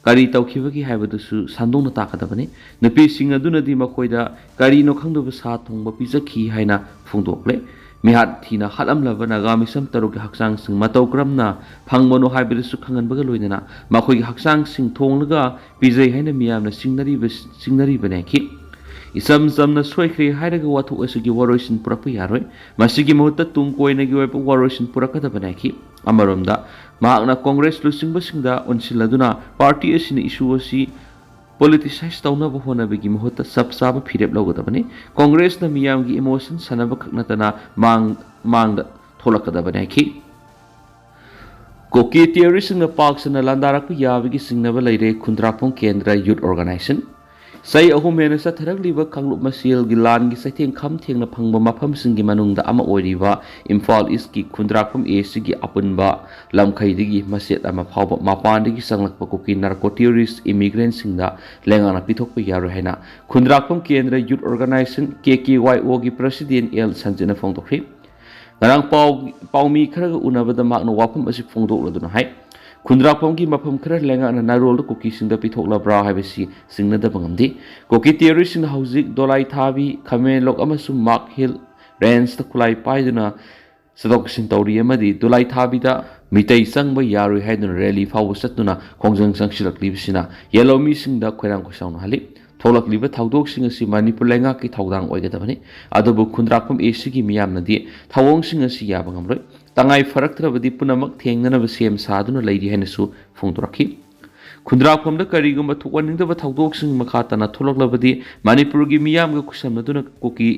ꯀꯔꯤ ꯇꯧꯈꯤꯕꯒꯦ ꯍꯥꯏꯕꯗꯨꯁꯨ ꯁꯟꯗꯣꯛꯅ ꯇꯥꯛꯀꯗꯕꯅꯤ꯫ ꯅꯨꯄꯤꯁꯤꯡ ꯑꯗꯨꯅꯗꯤ ꯃꯈꯣꯏꯗ ꯀꯔꯤꯅꯣ ꯈꯪꯗꯕ ꯁꯥ ꯊꯣꯡꯕ ꯄꯤꯖꯈꯤ ꯍꯥꯏꯅ ꯐꯣꯡꯗꯣꯛꯂꯦ꯫ ꯃꯤꯍꯥꯠ ꯊꯤꯅ ꯍꯥꯠꯂꯝꯂꯕ ꯅꯥꯒꯥ ꯃꯤꯆꯝ ꯇꯔꯨꯛꯀꯤ ꯍꯛꯆꯥꯡꯁꯤꯡ ꯃꯇꯧ ꯀꯔꯝꯅ ꯐꯪꯕꯅꯣ ꯍꯥꯏꯕꯗꯨꯁꯨ ꯈꯪꯍꯟꯕꯒ ꯂꯣꯏꯅꯅ ꯃꯈꯣꯏꯒꯤ ꯍꯛꯆꯥꯡꯁꯤꯡ ꯊꯣꯡꯂꯒ ꯄꯤꯖꯩ ꯍꯥꯏꯅ ꯃꯤꯌꯥꯝꯅ ꯆꯤꯡꯅꯔꯤꯕ, ꯆꯤꯡꯅꯔꯤꯕꯅꯤ ꯍꯥꯏꯈꯤ꯫ ꯏꯆꯝ ꯆꯝꯅ ꯁꯣꯏꯈ꯭ꯔꯦ ꯍꯥꯏꯔꯒ ꯋꯥꯊꯣꯛ ꯑꯁꯤꯒꯤ ꯋꯥꯔꯣꯏꯁꯤꯟ ꯄꯨꯔꯛꯄ ꯌꯥꯔꯣꯏ꯫ ꯃꯁꯤꯒꯤ ꯃꯍꯨꯠꯇ ꯇꯨꯡ ꯀꯣꯏꯅꯒꯤ ꯑꯣꯏꯕ ꯋꯥꯔꯣꯏꯁꯤꯟ ꯄꯨꯔꯛꯀꯗꯕꯅꯤ ꯍꯥꯏꯈꯤ꯫ ꯑꯃꯔꯣꯝꯗ ꯃꯍꯥꯛꯅ ꯀꯣꯡꯒ꯭ꯔꯦꯁ ꯂꯨꯆꯤꯡꯕꯁꯤꯡꯗ ꯑꯣꯟꯁꯤꯜꯂꯗꯨꯅ ꯄꯥꯔꯇꯤ ꯑꯁꯤꯅ ꯏꯁꯨ ꯑꯁꯤ ꯄꯣꯂꯤꯇꯤꯁꯥꯏꯖ ꯇꯧꯅꯕ ꯍꯣꯠꯅꯕꯒꯤ ꯃꯍꯨꯠꯇ ꯆꯞ ꯆꯥꯕ ꯐꯤꯔꯦꯞ ꯂꯧꯒꯗꯕꯅꯤ꯫ ꯀꯣꯡꯒ꯭ꯔꯦꯁꯅ ꯃꯤꯌꯥꯝꯒꯤ ꯏꯃꯣꯁꯟ ꯁꯥꯟꯅꯕ ꯈꯛ ꯅꯠꯇꯅ ꯃꯥꯡ-, ꯃꯥꯡꯗ ꯊꯣꯛꯂꯛꯀꯗꯕꯅꯤ ꯍꯥꯏꯈꯤ꯫ ꯀꯨꯀꯤ ꯇꯦꯔꯣꯔꯤꯁꯁꯤꯡꯅ ꯄꯥꯛ ꯁꯟꯅ ꯂꯥꯟꯗꯥꯔꯛꯄ ꯌꯥꯕꯒꯤ ꯆꯤꯡꯅꯕ ꯂꯩꯔꯦ, ꯈꯨꯟꯗ꯭ꯔꯥꯛꯄꯝ ꯀꯦꯟꯗ꯭ꯔ ꯌꯨꯠ ꯑꯣꯔꯒꯅꯥꯏꯖꯦꯁꯟ꯫ ꯆꯍꯤ ꯑꯍꯨꯝ ꯍꯦꯟꯅ ꯆꯠꯊꯔꯛꯂꯤꯕ ꯀꯥꯡꯂꯨꯞ ꯃꯁꯦꯜꯒꯤ ꯂꯥꯟꯒꯤ ꯆꯩꯊꯦꯡ ꯈꯝ ꯊꯦꯡꯅ ꯐꯪꯕ ꯃꯐꯝꯁꯤꯡꯒꯤ ꯃꯅꯨꯡꯗ ꯑꯃ ꯑꯣꯏꯔꯤꯕ ꯏꯝꯐꯥꯜ ꯏꯁꯀꯤ ꯈꯨꯟꯗ꯭ꯔꯥꯛꯄꯝ ꯑꯦꯁꯤꯒꯤ ꯑꯄꯨꯟꯕ ꯂꯝꯈꯩꯗꯒꯤ ꯃꯆꯦꯠ ꯑꯃ ꯐꯥꯎꯕ ꯃꯄꯥꯟꯗꯒꯤ ꯆꯪꯂꯛꯄ ꯀꯨꯀꯤ ꯅꯥꯔꯀꯣ ꯇꯦꯔꯣꯔꯤꯁ ꯏꯃꯤꯒ꯭ꯔꯦꯟꯁꯤꯡꯗ ꯂꯩꯉꯥꯛꯅ ꯄꯤꯊꯣꯛꯄ ꯌꯥꯔꯣꯏ ꯍꯥꯏꯅ ꯈꯨꯟꯗ꯭ꯔꯥꯛꯄꯝ ꯀꯦꯟꯗ꯭ꯔ ꯌꯨꯠ ꯑꯣꯔꯒꯅꯥꯏꯖꯦꯁꯟ, ꯀꯦ ꯀꯦ ꯋꯥꯏ ꯑꯣꯒꯤ ꯄ꯭ꯔꯁꯤꯗꯦꯟ ꯑꯦꯜ ꯁꯟꯖꯤꯠꯅ ꯐꯣꯡꯗꯣꯛꯈ꯭ꯔꯤ꯫ ꯉꯔꯥꯡ ꯄꯥꯎ ꯄꯥꯎꯃꯤ ꯈꯔꯒ ꯎꯅꯕꯗ ꯃꯍꯥꯛꯅ ꯋꯥꯐꯝ ꯑꯁꯤ ꯐꯣꯡꯗꯣꯛꯂꯗꯨꯅ ꯍꯥꯏ, ꯈꯨꯟꯗ꯭ꯔꯥꯛꯐꯝꯒꯤ ꯃꯐꯝ ꯈꯔ ꯂꯩꯉꯥꯛꯅ ꯅꯥꯏꯔꯣꯜꯗ ꯀꯨꯀꯤꯁꯤꯡꯗ ꯄꯤꯊꯣꯛꯂꯕ꯭ꯔꯥ ꯍꯥꯏꯕꯁꯤ ꯆꯤꯡꯅꯗꯕ ꯉꯝꯗꯦ꯫ ꯀꯨꯀꯤ ꯇꯦꯔꯣꯔꯤꯁꯁꯤꯡꯅ ꯍꯧꯖꯤꯛ ꯗꯣꯂꯥꯏꯊꯥꯕꯤ, ꯈꯃꯦꯟꯂꯣꯛ ꯑꯃꯁꯨꯡ ꯃꯥꯛ ꯍꯤꯜ ꯔꯦꯟꯖꯇ ꯈꯨꯠꯂꯥꯏ ꯄꯥꯏꯗꯨꯅ ꯆꯠꯊꯣꯛ ꯆꯠꯁꯤꯟ ꯇꯧꯔꯤ ꯑꯃꯗꯤ ꯗꯣꯂꯥꯏꯊꯥꯕꯤꯗ ꯃꯤꯇꯩ ꯆꯪꯕ ꯌꯥꯔꯣꯏ ꯍꯥꯏꯗꯨꯅ ꯔꯦꯂꯤ ꯐꯥꯎꯕ ꯆꯠꯇꯨꯅ ꯈꯣꯡꯖꯪ ꯆꯪꯁꯤꯜꯂꯛꯂꯤꯕꯁꯤꯅ ꯌꯦꯜꯍꯧꯃꯤꯁꯤꯡꯗ ꯈꯣꯏꯔꯥꯡ ꯈꯣꯏꯁꯥꯎꯅꯍꯜꯂꯤ꯫ ꯊꯣꯛꯂꯛꯂꯤꯕ ꯊꯧꯗꯣꯛꯁꯤꯡ ꯑꯁꯤ ꯃꯅꯤꯄꯨꯔ ꯂꯩꯉꯥꯛꯀꯤ ꯊꯧꯗꯥꯡ ꯑꯣꯏꯒꯗꯕꯅꯤ꯫ ꯑꯗꯨꯕꯨ ꯈꯨꯟꯗ꯭ꯔꯥꯛꯄꯝ ꯑꯦ ꯁꯤꯒꯤ ꯃꯤꯌꯥꯝꯅꯗꯤ ꯊꯧꯑꯣꯡꯁꯤꯡ ꯑꯁꯤ ꯌꯥꯕ ꯉꯝꯂꯣꯏ꯫ ꯇꯉꯥꯏ ꯐꯔꯛꯇ꯭ꯔꯕꯗꯤ ꯄꯨꯝꯅꯃꯛ ꯊꯦꯡꯅꯅꯕ ꯁꯦꯝ ꯁꯥꯗꯨꯅ ꯂꯩꯔꯤ ꯍꯥꯏꯅꯁꯨ ꯐꯣꯡꯗꯣꯔꯛꯈꯤ꯫ ꯈꯨꯟꯗ꯭ꯔꯥꯛꯐꯝꯗ ꯀꯔꯤꯒꯨꯝꯕ ꯊꯣꯛꯍꯟꯅꯤꯡꯗꯕ ꯊꯧꯗꯣꯛꯁꯤꯡ ꯃꯈꯥ ꯇꯥꯅ ꯊꯣꯛꯂꯛꯂꯕꯗꯤ ꯃꯅꯤꯄꯨꯔꯒꯤ ꯃꯤꯌꯥꯝꯒ ꯈꯨꯠꯁꯝꯅꯗꯨꯅ ꯀꯨꯀꯤ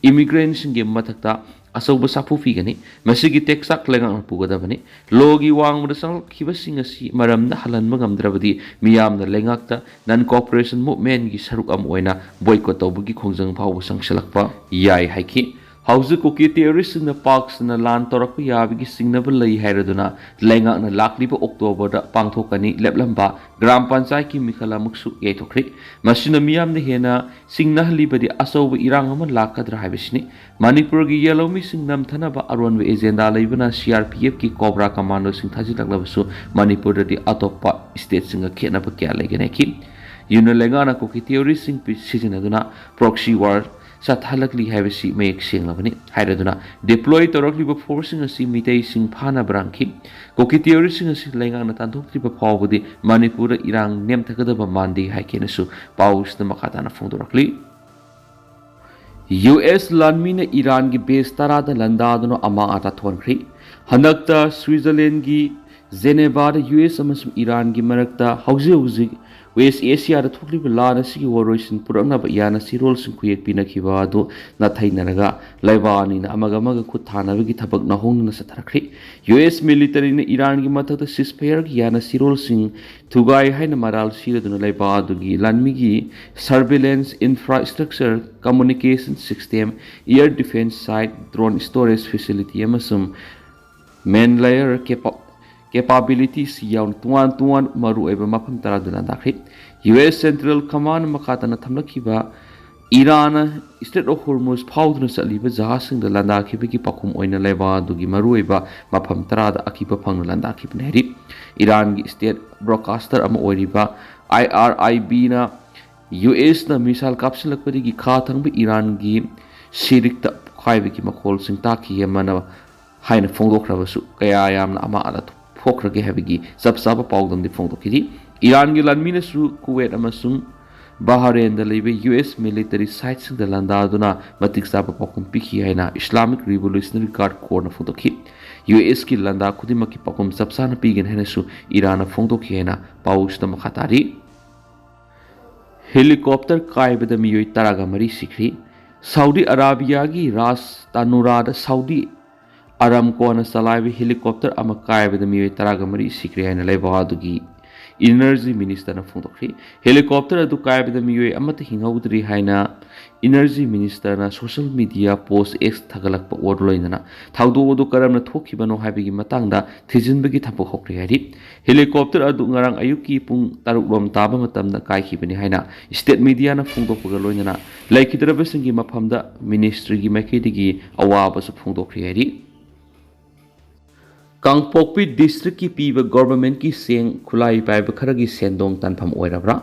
ꯏꯃꯤꯒ꯭ꯔꯦꯟꯁꯤꯡꯒꯤ ꯃꯊꯛꯇ ꯑꯆꯧꯕ ꯁꯥꯐꯨ ꯄꯤꯒꯅꯤ꯫ ꯃꯁꯤꯒꯤ ꯇꯦꯛꯆꯥꯛ ꯂꯩꯉꯥꯛꯅ ꯄꯨꯒꯗꯕꯅꯤ꯫ ꯂꯣꯒꯤ ꯋꯥꯡꯃꯗ ꯆꯪꯂꯛꯈꯤꯕꯁꯤꯡ ꯑꯁꯤ ꯃꯔꯝꯅ ꯍꯜꯍꯟꯕ ꯉꯝꯗ꯭ꯔꯕꯗꯤ ꯃꯤꯌꯥꯝꯅ ꯂꯩꯉꯥꯛꯇ ꯅꯟ ꯀꯣꯑꯣꯄꯔꯦꯁꯟ ꯃꯨꯚꯃꯦꯟꯒꯤ ꯁꯔꯨꯛ ꯑꯃ ꯑꯣꯏꯅ ꯕꯣꯏꯀꯣꯠ ꯇꯧꯕꯒꯤ ꯈꯣꯡꯖꯪ ꯐꯥꯎꯕ ꯆꯪꯁꯤꯜꯂꯛꯄ ꯌꯥꯏ ꯍꯥꯏꯈꯤ꯫ ꯍꯧꯖꯤꯛ ꯀꯨꯀꯤ ꯇꯦꯔꯣꯔꯤꯁꯁꯤꯡꯅ ꯄꯥꯛ ꯁꯟꯅ ꯂꯥꯟ ꯇꯧꯔꯛꯄ ꯌꯥꯕꯒꯤ ꯆꯤꯡꯅꯕ ꯂꯩ ꯍꯥꯏꯔꯗꯨꯅ ꯂꯩꯉꯥꯛꯅ ꯂꯥꯛꯂꯤꯕ ꯑꯣꯛꯇꯣꯕꯔꯗ ꯄꯥꯡꯊꯣꯛꯀꯅꯤ ꯂꯦꯞꯂꯝꯕ ꯒ꯭ꯔꯥꯝ ꯄꯟꯆꯥꯌꯠꯀꯤ ꯃꯤꯈꯜ ꯑꯃꯨꯛꯁꯨ ꯌꯩꯊꯣꯛꯈ꯭ꯔꯦ꯫ ꯃꯁꯤꯅ ꯃꯤꯌꯥꯝꯗ ꯍꯦꯟꯅ ꯆꯤꯡꯅꯍꯜꯂꯤꯕꯗꯤ ꯑꯆꯧꯕ ꯏꯔꯥꯡ ꯑꯃ ꯂꯥꯛꯀꯗ꯭ꯔꯥ ꯍꯥꯏꯕꯁꯤꯅꯤ꯫ ꯃꯅꯤꯄꯨꯔꯒꯤ ꯌꯦꯜꯍꯧꯃꯤꯁꯤꯡ ꯅꯝꯊꯅꯕ ꯑꯔꯣꯟꯕ ꯑꯦꯖꯦꯟꯗꯥ ꯂꯩꯕꯅ ꯁꯤ ꯑꯥꯔ ꯄꯤ ꯑꯦꯐꯀꯤ ꯀꯣꯕ꯭ꯔꯥ ꯀꯃꯥꯟꯗꯣꯁꯤꯡ ꯊꯥꯖꯤꯜꯂꯛꯂꯕꯁꯨ ꯃꯅꯤꯄꯨꯔꯗꯗꯤ ꯑꯇꯣꯞꯄ ꯁ꯭ꯇꯦꯠꯁꯤꯡꯒ ꯈꯦꯠꯅꯕ ꯀꯌꯥ ꯂꯩꯒꯅꯤ ꯍꯥꯏꯈꯤ꯫ ꯌꯨꯅ ꯂꯩꯉꯥꯛꯅ ꯀꯨꯀꯤ ꯇꯦꯔꯣꯔꯤꯁꯁꯤꯡ ꯄꯤ-, ꯁꯤꯖꯤꯟꯅꯗꯨꯅ ꯄ꯭ꯔꯣꯛꯁꯤ ꯋꯥꯔ ꯆꯠꯊꯍꯜꯂꯛꯂꯤ ꯍꯥꯏꯕꯁꯤ ꯃꯌꯦꯛ ꯁꯦꯡꯂꯕꯅꯤ ꯍꯥꯏꯔꯗꯨꯅ ꯗꯤꯄ꯭ꯂꯣꯏ ꯇꯧꯔꯛꯂꯤꯕ ꯐꯣꯔꯁꯁꯤꯡ ꯑꯁꯤ ꯃꯤꯇꯩꯁꯤꯡ ꯐꯥꯅꯕ ꯔꯥꯡꯈꯤ꯫ ꯀꯨꯀꯤ ꯇꯦꯔꯣꯔꯤꯁꯁꯤꯡ ꯑꯁꯤ ꯂꯩꯉꯥꯛꯅ ꯇꯥꯟꯊꯣꯛꯇ꯭ꯔꯤꯕ ꯐꯥꯎꯕꯗꯤ ꯃꯅꯤꯄꯨꯔꯗ ꯏꯔꯥꯡ ꯅꯦꯝꯊꯒꯗꯕ ꯃꯥꯟꯗꯦ ꯍꯥꯏꯈꯤꯅꯁꯨ ꯄꯥꯎꯁꯤꯗ ꯃꯈꯥ ꯇꯥꯅ ꯐꯣꯡꯗꯣꯔꯛꯂꯤ꯫ ꯌꯨ ꯑꯦꯁ ꯂꯥꯟꯃꯤꯅ ꯏꯔꯥꯟꯒꯤ ꯕꯦꯁ ꯇꯔꯥꯗ ꯂꯥꯟꯗꯥꯗꯨꯅ ꯑꯃꯥꯡ ꯑꯇꯥ ꯊꯣꯛꯍꯟꯈ꯭ꯔꯤ꯫ ꯍꯟꯗꯛꯇ ꯁ꯭ꯋꯤꯖꯔꯂꯦꯟꯒꯤ ꯖꯦꯅꯦꯚꯥꯗ ꯌꯨ ꯑꯦꯁ ꯑꯃꯁꯨꯡ ꯏꯔꯥꯟꯒꯤ ꯃꯔꯛꯇ ꯍꯧꯖꯤꯛ ꯍꯧꯖꯤꯛ ꯋꯦꯁ ꯑꯦꯁꯤꯌꯥꯗ ꯊꯣꯛꯂꯤꯕ ꯂꯥꯟ ꯑꯁꯤꯒꯤ ꯋꯥꯔꯣꯏꯁꯤꯟ ꯄꯨꯔꯛꯅꯕ ꯌꯥꯅ ꯁꯤꯔꯣꯜꯁꯤꯡ ꯈꯨꯌꯦꯛ ꯄꯤꯅꯈꯤꯕ ꯑꯗꯨ ꯅꯥꯊꯩꯅꯔꯒ ꯂꯩꯕꯥꯛ ꯑꯅꯤꯅ ꯑꯃꯒ ꯑꯃꯒ ꯈꯨꯠ ꯊꯥꯅꯕꯒꯤ ꯊꯕꯛ ꯅꯧꯍꯧꯅꯅ ꯆꯠꯊꯔꯛꯈ꯭ꯔꯤ꯫ ꯌꯨ ꯑꯦꯁ ꯃꯤꯂꯤꯇꯔꯤꯅ ꯏꯔꯥꯟꯒꯤ ꯃꯊꯛꯇ ꯁꯤꯁꯐꯌꯔꯒꯤ ꯌꯥꯅ ꯁꯤꯔꯣꯜꯁꯤꯡ ꯊꯨꯒꯥꯏ ꯍꯥꯏꯅ ꯃꯔꯥꯜ ꯁꯤꯔꯗꯨꯅ ꯂꯩꯕꯥꯛ ꯑꯗꯨꯒꯤ ꯂꯥꯟꯃꯤꯒꯤ surveillance infrastructure, communication system, air defence site, drone storage facility ꯑꯃꯁꯨꯡ ꯃꯦꯟ ꯂꯦꯌꯔ ꯀꯦꯄꯥ-, ꯀꯦꯄꯥꯕꯤꯂꯤꯇꯤꯁ ꯌꯥꯎꯅ ꯇꯣꯉꯥꯟ ꯇꯣꯉꯥꯟ ꯃꯔꯨꯑꯣꯏꯕ ꯃꯐꯝ ꯇꯔꯥꯗ ꯂꯥꯟꯗꯥꯈ꯭ꯔꯦ꯫ ꯌꯨ ꯑꯦꯁ ꯁꯦꯟꯇ꯭ꯔꯦꯜ ꯀꯃꯥꯟ ꯃꯈꯥ ꯇꯥꯅ ꯊꯝꯂꯛꯈꯤꯕ ꯏꯔꯥꯟꯅ Strait of Hormuz ꯐꯥꯎꯗꯨꯅ ꯆꯠꯂꯤꯕ ꯖꯍꯥꯖꯁꯤꯡꯗ ꯂꯥꯟꯗꯥꯈꯤꯕꯒꯤ ꯄꯥꯎꯈꯨꯝ ꯑꯣꯏꯅ ꯂꯩꯕꯥꯛ ꯑꯗꯨꯒꯤ ꯃꯔꯨꯑꯣꯏꯕ ꯃꯐꯝ ꯇꯔꯥꯗ ꯑꯀꯤꯕ ꯐꯪꯅ ꯂꯥꯟꯗꯥꯈꯤꯕꯅꯤ ꯍꯥꯏꯔꯤ꯫ ꯏꯔꯥꯟꯒꯤ state broadcaster ꯑꯃ ꯑꯣꯏꯔꯤꯕ I R I Bꯅ U Sꯅ missile ꯀꯥꯞꯁꯤꯜꯂꯛꯄꯗꯒꯤ ꯈꯥ ꯊꯪꯕ ꯏꯔꯥꯟꯒꯤ ꯁꯤꯔꯤꯛꯇ ꯄꯣꯈꯥꯏꯕꯒꯤ ꯃꯈꯣꯜꯁꯤꯡ ꯇꯥꯈꯤ ꯑꯃꯅ ꯍꯥꯏꯅ ꯐꯣꯡꯗꯣꯛꯈ꯭ꯔꯕꯁꯨ, ꯀꯌꯥ ꯌꯥꯝꯅ ꯑꯃꯥ ꯑꯇꯥ ꯊꯣꯛꯈ꯭ꯔꯒꯦ ꯍꯥꯏꯕꯒꯤ ꯆꯞ ꯆꯥꯕ ꯄꯥꯎꯗꯝꯗꯤ ꯐꯣꯡꯗꯣꯛꯈꯤꯗꯦ꯫ ꯏꯔꯥꯟꯒꯤ ꯂꯥꯟꯃꯤꯅꯁꯨ ꯀꯨꯋꯦꯠ ꯑꯃꯁꯨꯡ ꯕꯍꯔꯦꯟꯗ ꯂꯩꯕ U S military siteꯁꯤꯡꯗ ꯂꯥꯟꯗꯥꯗꯨꯅ ꯃꯇꯤꯛ ꯆꯥꯕ ꯄꯥꯎꯈꯨꯝ ꯄꯤꯈꯤ ꯍꯥꯏꯅ Islamic Revolutionary Guard Corpsꯅ ꯐꯣꯡꯗꯣꯛꯈꯤ꯫ U Sꯀꯤ ꯂꯥꯟꯗꯥ ꯈꯨꯗꯤꯡꯃꯛꯀꯤ ꯄꯥꯎꯈꯨꯝ ꯆꯞ ꯆꯥꯅ ꯄꯤꯒꯅꯤ ꯍꯥꯏꯅꯁꯨ ꯏꯔꯥꯟꯅ ꯐꯣꯡꯗꯣꯛꯈꯤ ꯍꯥꯏꯅ ꯄꯥꯎꯁꯤꯗ ꯃꯈꯥ ꯇꯥꯔꯤ꯫ Helicopter ꯀꯥꯏꯕꯗ ꯃꯤꯑꯣꯏ ꯇꯔꯥꯒ ꯃꯔꯤ ꯁꯤꯈ꯭ꯔꯤ꯫ ꯁꯥꯎꯗꯤ ꯑꯔꯥꯕꯤꯌꯥꯒꯤ ꯔꯥꯖ ꯇꯥꯅꯨꯔꯥꯗ ꯁꯥꯎꯗꯤ ꯑꯔꯥꯝꯀꯣꯅ ꯆꯂꯥꯏꯕ helicopter ꯑꯃ ꯀꯥꯏꯕꯗ ꯃꯤꯑꯣꯏ ꯇꯔꯥꯒ ꯃꯔꯤ ꯁꯤꯈ꯭ꯔꯦ ꯍꯥꯏꯅ ꯂꯩꯕꯥꯛ ꯑꯗꯨꯒꯤ Energy Ministerꯅ ꯐꯣꯡꯗꯣꯛꯈ꯭ꯔꯤ꯫ Helicopter ꯑꯗꯨ ꯀꯥꯏꯕꯗ ꯃꯤꯑꯣꯏ ꯑꯃꯠꯇ ꯍꯤꯡꯍꯧꯗ꯭ꯔꯤ ꯍꯥꯏꯅ Energy Ministerꯅ social media post X ꯊꯥꯒꯠꯂꯛꯄ ꯑꯣꯔ ꯂꯣꯏꯅꯅ ꯊꯧꯗꯣꯛ ꯑꯗꯨ ꯀꯔꯝꯅ ꯊꯣꯛꯈꯤꯕꯅꯣ ꯍꯥꯏꯕꯒꯤ ꯃꯇꯥꯡꯗ ꯊꯤꯖꯤꯟꯕꯒꯤ ꯊꯕꯛ ꯍꯧꯈ꯭ꯔꯦ ꯍꯥꯏꯔꯤ꯫ Helicopter ꯑꯗꯨ ꯉꯔꯥꯡ ꯑꯌꯨꯛꯀꯤ ꯄꯨꯡ ꯇꯔꯨꯛ ꯂꯣꯝ ꯇꯥꯕ ꯃꯇꯝꯗ ꯀꯥꯏꯈꯤꯕꯅꯤ ꯍꯥꯏꯅ state mediaꯅ ꯐꯣꯡꯗꯣꯛꯄꯒ ꯂꯣꯏꯅꯅ ꯂꯩꯈꯤꯗ꯭ꯔꯕꯁꯤꯡꯒꯤ ꯃꯐꯝꯗ ministryꯒꯤ ꯃꯥꯏꯀꯩꯗꯒꯤ ꯑꯋꯥꯕꯁꯨ ꯐꯣꯡꯗꯣꯛꯈ꯭ꯔꯦ ꯍꯥꯏꯔꯤ꯫ ꯀꯥꯡꯄꯣꯛꯄꯤ districtꯀꯤ ꯄꯤꯕ governmentꯀꯤ ꯆꯦꯡ ꯈꯨꯠꯂꯥꯏ ꯄꯥꯏꯕ ꯈꯔꯒꯤ ꯁꯦꯟꯗꯣꯡ ꯇꯥꯟꯐꯝ ꯑꯣꯏꯔꯕ꯭ꯔꯥ?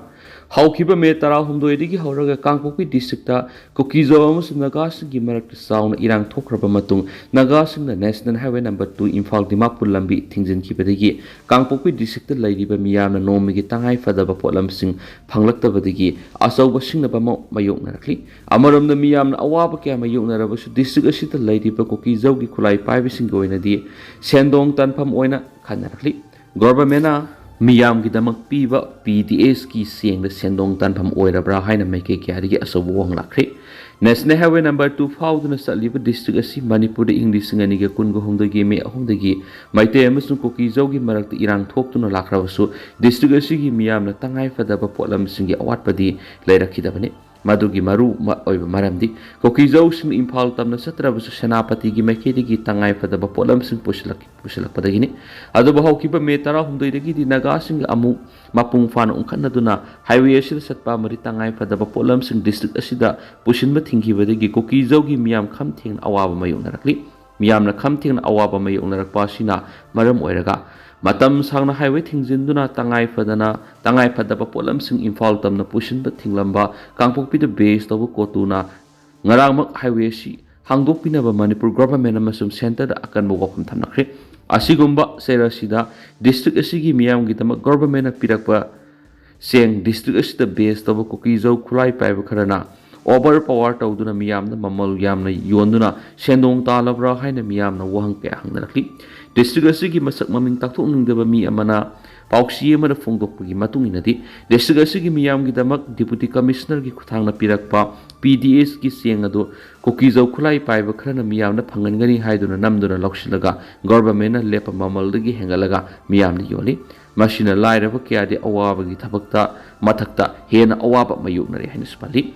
ꯍꯧꯈꯤꯕ May ꯇꯔꯥꯍꯨꯝꯗꯣꯏꯗꯒꯤ ꯍꯧꯔꯒ ꯀꯥꯡꯄꯣꯛꯄꯤ districtꯇ ꯀꯨꯀꯤꯖꯧ ꯑꯃꯁꯨꯡ ꯅꯥꯒꯥꯁꯤꯡꯒꯤ ꯃꯔꯛꯇ ꯆꯥꯎꯅ ꯏꯔꯥꯡ ꯊꯣꯛꯈ꯭ꯔꯕ ꯃꯇꯨꯡ, ꯅꯥꯒꯥꯁꯤꯡꯅ National Highway number two Imphal Dimapur ꯂꯝꯕꯤ ꯊꯤꯡꯖꯤꯟꯈꯤꯕꯗꯒꯤ ꯀꯥꯡꯄꯣꯛꯄꯤ districtꯇ ꯂꯩꯔꯤꯕ ꯃꯤꯌꯥꯝꯅ ꯅꯣꯡꯃꯒꯤ ꯇꯉꯥꯏ ꯐꯗꯕ ꯄꯣꯠꯂꯝꯁꯤꯡ ꯐꯪꯂꯛꯇꯕꯗꯒꯤ ꯑꯆꯧꯕ ꯁꯤꯡꯅꯕ ꯑꯃ ꯃꯥꯌꯣꯛꯅꯔꯛꯂꯤ꯫ ꯑꯃꯔꯣꯝꯗ ꯃꯤꯌꯥꯝꯅ ꯑꯋꯥꯕ ꯀꯌꯥ ꯃꯥꯌꯣꯛꯅꯔꯕꯁꯨ district ꯑꯁꯤꯗ ꯂꯩꯔꯤꯕ ꯀꯨꯀꯤꯖꯧꯒꯤ ꯈꯨꯠꯂꯥꯏ ꯄꯥꯏꯕꯁꯤꯡꯒꯤ ꯑꯣꯏꯅꯗꯤ ꯁꯦꯟꯗꯣꯡ ꯇꯥꯟꯐꯝ ꯑꯣꯏꯅ ꯈꯟꯅꯔꯛꯂꯤ꯫ Governmentꯅ ꯃꯤꯌꯥꯝꯒꯤꯗꯃꯛ ꯄꯤꯕ P D Sꯀꯤ ꯆꯦꯡꯗ ꯁꯦꯟꯗꯣꯡ ꯇꯥꯟꯐꯝ ꯑꯣꯏꯔꯕ꯭ꯔꯥ ꯍꯥꯏꯅ ꯃꯥꯏꯀꯩ ꯀꯌꯥꯗꯒꯤ ꯑꯆꯧꯕ ꯋꯥꯍꯪ ꯂꯥꯛꯈ꯭ꯔꯦ꯫ National Highway number two ꯐꯥꯎꯗꯨꯅ ꯆꯠꯂꯤꯕ district ꯑꯁꯤ ꯃꯅꯤꯄꯨꯔꯗ ꯏꯪ ꯂꯤꯁꯤꯡ ꯑꯅꯤꯒ ꯀꯨꯟꯒ ꯍꯨꯝꯗꯣꯏꯒꯤ May ꯑꯍꯨꯝꯗꯒꯤ ꯃꯩꯇꯩ ꯑꯃꯁꯨꯡ ꯀꯨꯀꯤꯖꯧꯒꯤ ꯃꯔꯛꯇ ꯏꯔꯥꯡ ꯊꯣꯛꯇꯨꯅ ꯂꯥꯛꯈ꯭ꯔꯕꯁꯨ, district ꯑꯁꯤꯒꯤ ꯃꯤꯌꯥꯝꯅ ꯇꯉꯥꯏ ꯐꯗꯕ ꯄꯣꯠꯂꯝꯁꯤꯡꯒꯤ ꯑꯋꯥꯠꯄꯗꯤ ꯂꯩꯔꯛꯈꯤꯗꯕꯅꯤ꯫ ꯃꯗꯨꯒꯤ ꯃꯔꯨ ꯑꯣꯏꯕ ꯃꯔꯝꯗꯤ ꯀꯨꯀꯤꯖꯧꯁꯤꯡꯅ ꯏꯝꯐꯥꯜ ꯇꯝꯅ ꯆꯠꯇ꯭ꯔꯕꯁꯨ ꯁꯦꯅꯥꯄꯇꯤꯒꯤ ꯃꯥꯏꯀꯩꯗꯒꯤ ꯇꯉꯥꯏ ꯐꯗꯕ ꯄꯣꯠꯂꯝꯁꯤꯡ ꯄꯨꯁꯤꯜꯂꯛ-, ꯄꯨꯁꯤꯜꯂꯛꯄꯗꯒꯤꯅꯤ꯫ ꯑꯗꯨꯕꯨ ꯍꯧꯈꯤꯕ ꯃꯦ ꯇꯔꯥꯍꯨꯝꯗꯣꯏꯗꯒꯤꯗꯤ ꯅꯥꯒꯥꯁꯤꯡꯒ ꯑꯃꯨꯛ ꯃꯄꯨꯡ ꯐꯥꯅ ꯎꯪꯈꯠꯅꯗꯨꯅ highway ꯑꯁꯤꯗ ꯆꯠꯄ ꯑꯃꯗꯤ ꯇꯉꯥꯏ ꯐꯗꯕ ꯄꯣꯠꯂꯝꯁꯤꯡ district ꯑꯁꯤꯗ ꯄꯨꯁꯤꯟꯕ ꯊꯤꯡꯈꯤꯕꯗꯒꯤ ꯀꯨꯀꯤꯖꯧꯒꯤ ꯃꯤꯌꯥꯝ ꯈꯝ ꯊꯦꯡꯅ ꯑꯋꯥꯕ ꯃꯥꯌꯣꯛꯅꯔꯛꯂꯤ꯫ ꯃꯤꯌꯥꯝꯅ ꯈꯝ ꯊꯦꯡꯅ ꯑꯋꯥꯕ ꯃꯥꯌꯣꯛꯅꯔꯛꯄ ꯑꯁꯤꯅ ꯃꯔꯝ ꯑꯣꯏꯔꯒ ꯃꯇꯝ ꯁꯥꯡꯅ highway ꯊꯤꯡꯖꯤꯟꯗꯨꯅ ꯇꯉꯥꯏ ꯐꯗꯅ, ꯇꯉꯥꯏ ꯐꯗꯕ ꯄꯣꯠꯂꯝꯁꯤꯡ ꯏꯝꯐꯥꯜ ꯇꯝꯅ ꯄꯨꯁꯤꯟꯕ ꯊꯤꯡꯂꯝꯕ ꯀꯥꯡꯄꯣꯛꯄꯤꯗ base ꯇꯧꯕ ꯀꯣꯇꯨꯅ ꯉꯔꯥꯡꯃꯛ highway ꯑꯁꯤ ꯍꯥꯡꯗꯣꯛꯄꯤꯅꯕ ꯃꯅꯤꯄꯨꯔ government ꯑꯃꯁꯨꯡ centreꯗ ꯑꯀꯟꯕ ꯋꯥꯐꯝ ꯊꯝꯅꯈ꯭ꯔꯦ꯫ ꯑꯁꯤꯒꯨꯝꯕ ꯆꯩꯔꯛ ꯑꯁꯤꯗ district ꯑꯁꯤꯒꯤ ꯃꯤꯌꯥꯝꯒꯤꯗꯃꯛ governmentꯅ ꯄꯤꯔꯛꯄ ꯆꯦꯡ district ꯑꯁꯤꯗ base ꯇꯧꯕ ꯀꯨꯀꯤꯖꯧ ꯈꯨꯠꯂꯥꯏ ꯄꯥꯏꯕ ꯈꯔꯅ over power ꯇꯧꯗꯨꯅ ꯃꯤꯌꯥꯝꯗ ꯃꯃꯜ ꯌꯥꯝꯅ ꯌꯣꯟꯗꯨꯅ ꯁꯦꯟꯗꯣꯡ ꯇꯥꯜꯂꯕ꯭ꯔꯥ ꯍꯥꯏꯅ ꯃꯤꯌꯥꯝꯅ ꯋꯥꯍꯪ ꯀꯌꯥ ꯍꯪꯅꯔꯛꯂꯤ꯫ District ꯑꯁꯤꯒꯤ ꯃꯁꯛ ꯃꯃꯤꯡ ꯇꯥꯛꯊꯣꯛꯅꯤꯡꯗꯕ ꯃꯤ ꯑꯃꯅ ꯄꯥꯎꯆꯦ ꯑꯃꯗ ꯐꯣꯡꯗꯣꯛꯄꯒꯤ ꯃꯇꯨꯡ ꯏꯟꯅꯗꯤ, district ꯑꯁꯤꯒꯤ ꯃꯤꯌꯥꯝꯒꯤꯗꯃꯛ Deputy Commissionerꯒꯤ ꯈꯨꯠꯊꯥꯡꯗ ꯄꯤꯔꯛꯄ P D Sꯀꯤ ꯆꯦꯡ ꯑꯗꯨ ꯀꯨꯀꯤꯖꯧ ꯈꯨꯠꯂꯥꯏ ꯄꯥꯏꯕ ꯈꯔꯅ ꯃꯤꯌꯥꯝꯅ ꯐꯪꯍꯟꯒꯅꯤ ꯍꯥꯏꯗꯨꯅ ꯅꯝꯗꯨꯅ ꯂꯧꯁꯤꯜꯂꯒ governmentꯅ ꯂꯦꯞꯄ ꯃꯃꯜꯗꯒꯤ ꯍꯦꯟꯒꯠꯂꯒ ꯃꯤꯌꯥꯝꯗ ꯌꯣꯜꯂꯤ꯫ ꯃꯁꯤꯅ ꯂꯥꯏꯔꯕ ꯀꯌꯥꯗꯤ ꯑꯋꯥꯕꯒꯤ ꯊꯕꯛꯇ ꯃꯊꯛꯇ ꯍꯦꯟꯅ ꯑꯋꯥꯕ ꯃꯥꯌꯣꯛꯅꯔꯦ ꯍꯥꯏꯅꯁꯨ ꯄꯜꯂꯤ꯫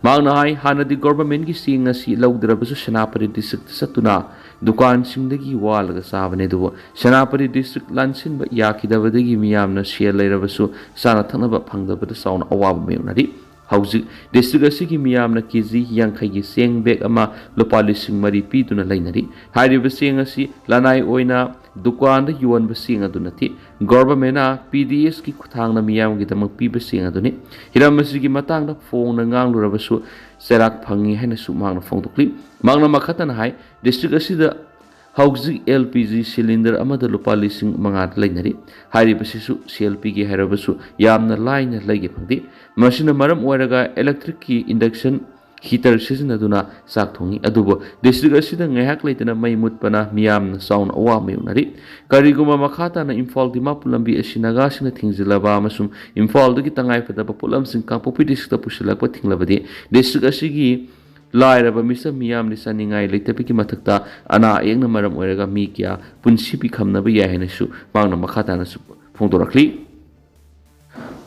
ꯃꯍꯥꯛꯅ ꯍꯥꯏ, ꯍꯥꯟꯅꯗꯤ governmentꯀꯤ ꯆꯦꯡ ꯑꯁꯤ ꯂꯧꯗ꯭ꯔꯕꯁꯨ ꯁꯦꯅꯥꯄꯇꯤ districtꯇ ꯆꯠꯇꯨꯅ ꯗꯨꯀꯥꯟꯁꯤꯡꯗꯒꯤ ꯋꯥꯜꯂꯒ ꯆꯥꯕꯅꯤ꯫ ꯑꯗꯨꯕꯨ ꯁꯦꯅꯥꯄꯇꯤ district ꯂꯥꯟꯁꯤꯟꯕ ꯌꯥꯈꯤꯗꯕꯗꯒꯤ ꯃꯤꯌꯥꯝꯅ ꯁꯦꯜ ꯂꯩꯔꯕꯁꯨ ꯆꯥꯅ ꯊꯛꯅꯕ ꯐꯪꯗꯕꯗ ꯆꯥꯎꯅ ꯑꯋꯥꯕ ꯃꯥꯌꯣꯛꯅꯔꯤ꯫ ꯍꯧꯖꯤꯛ district ꯑꯁꯤꯒꯤ ꯃꯤꯌꯥꯝꯅ KG ꯌꯥꯡꯈꯩꯒꯤ ꯆꯦꯡ bag ꯑꯃ ꯂꯨꯄꯥ ꯂꯤꯁꯤꯡ ꯃꯔꯤ ꯄꯤꯗꯨꯅ ꯂꯩꯅꯔꯤ꯫ ꯍꯥꯏꯔꯤꯕ ꯆꯦꯡ ꯑꯁꯤ ꯂꯅꯥꯏ ꯑꯣꯏꯅ ꯗꯨꯀꯥꯟꯗ ꯌꯣꯟꯕ ꯆꯦꯡ ꯑꯗꯨ ꯅꯠꯇꯦ꯫ Governmentꯅ P D Sꯀꯤ ꯈꯨꯠꯊꯥꯡꯗ ꯃꯤꯌꯥꯝꯒꯤꯗꯃꯛ ꯄꯤꯕ ꯆꯦꯡ ꯑꯗꯨꯅꯤ꯫ ꯍꯤꯔꯝ ꯑꯁꯤꯒꯤ ꯃꯇꯥꯡꯗ ꯐꯣꯡꯅ ꯉꯥꯡꯂꯨꯔꯕꯁꯨ ꯆꯩꯔꯥꯛ ꯐꯪꯏ ꯍꯥꯏꯅꯁꯨ ꯃꯍꯥꯛꯅ ꯐꯣꯡꯗꯣꯛꯂꯤ꯫ ꯃꯍꯥꯛꯅ ꯃꯈꯥ ꯇꯥꯅ ꯍꯥꯏ, district ꯑꯁꯤꯗ ꯍꯧꯖꯤꯛ L P G cylinder ꯑꯃꯗ ꯂꯨꯄꯥ ꯂꯤꯁꯤꯡ ꯃꯉꯥꯗ ꯂꯩꯅꯔꯤ꯫ ꯍꯥꯏꯔꯤꯕꯁꯤꯁꯨ ꯁꯦꯜ ꯄꯤꯒꯦ ꯍꯥꯏꯔꯕꯁꯨ ꯌꯥꯝꯅ ꯂꯥꯏꯅ ꯂꯩꯒꯦ ꯐꯪꯗꯦ꯫ ꯃꯁꯤꯅ ꯃꯔꯝ ꯑꯣꯏꯔꯒ electricꯀꯤ induction heater ꯁꯤꯖꯤꯟꯅꯗꯨꯅ ꯆꯥꯛ ꯊꯣꯡꯏ꯫ ꯑꯗꯨꯕꯨ district ꯑꯁꯤꯗ ꯉꯥꯏꯍꯥꯛ ꯂꯩꯇꯅ ꯃꯩ ꯃꯨꯠꯄꯅ ꯃꯤꯌꯥꯝꯅ ꯆꯥꯎꯅ ꯑꯋꯥꯕ ꯃꯥꯌꯣꯛꯅꯔꯤ꯫ ꯀꯔꯤꯒꯨꯝꯕ ꯃꯈꯥ ꯇꯥꯅ ꯏꯝꯐꯥꯜ ꯗꯤꯃꯥꯄꯨꯔ ꯂꯝꯕꯤ ꯑꯁꯤ ꯅꯥꯒꯥꯁꯤꯡꯅ ꯊꯤꯡꯖꯤꯜꯂꯕ ꯑꯃꯁꯨꯡ ꯏꯝꯐꯥꯜꯗꯒꯤ ꯇꯉꯥꯏ ꯐꯗꯕ ꯄꯣꯠꯂꯝꯁꯤꯡ ꯀꯥꯡꯄꯣꯛꯄꯤ districtꯇ ꯄꯨꯁꯤꯜꯂꯛꯄ ꯊꯤꯡꯂꯕꯗꯤ district ꯑꯁꯤꯒꯤ ꯂꯥꯏꯔꯕ ꯃꯤꯆꯝ ꯃꯤꯌꯥꯝꯗꯤ ꯆꯥꯅꯤꯡꯉꯥꯏ ꯂꯩꯇꯕꯒꯤ ꯃꯊꯛꯇ ꯑꯅꯥ ꯑꯌꯦꯛꯅ ꯃꯔꯝ ꯑꯣꯏꯔꯒ ꯃꯤ ꯀꯌꯥ ꯄꯨꯟꯁꯤ ꯄꯤꯈꯝꯅꯕ ꯌꯥꯏ ꯍꯥꯏꯅꯁꯨ ꯃꯍꯥꯛꯅ ꯃꯈꯥ ꯇꯥꯅꯁꯨ ꯐꯣꯡꯗꯣꯔꯛꯂꯤ꯫